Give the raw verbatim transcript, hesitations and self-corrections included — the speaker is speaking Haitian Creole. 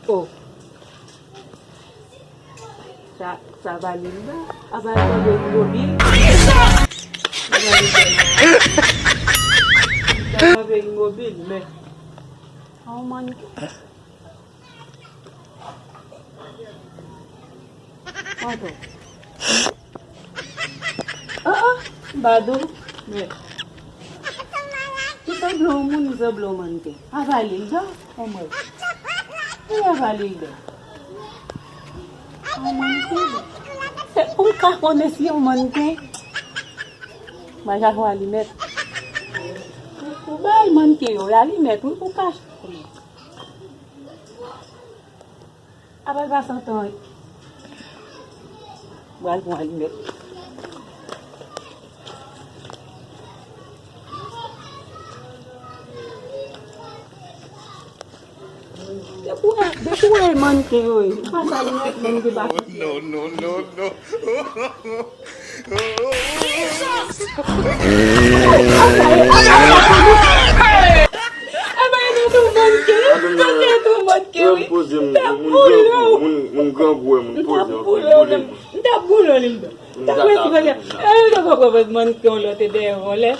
Oh. Sa, sa vale l ba. Apa l vale l mobil. Sa vale l mobil, men. Oh, man. Ankò. Ah, ah, m pa di w. Men. Ki sanble yon moun, li sanble yon mannken. Avale l dan, anmwey. Li avale l dan. Yon mannken. Se ou ka konnen si yon mannken. Mwen ka fè alimèt. Ou bay mannken yo, alimèt, wi, pou kache. Apa l pa santan, wi. Pral pran alimèt. Depi w wè, depi w wè mannken yo ye, ou pa sa alimèt, mannken pa fouti. No, no, no, no. Apa e nan tou mannken, mannken tou mannken, wi. M t ap boule w. Moun, moun grangou, moun, moun grangou, wè, moun poze, moun boule. M t ap boule w, Linda. M t ap resi konsa. E, m t ap pran mannken yon lòt e dèyè vòlè.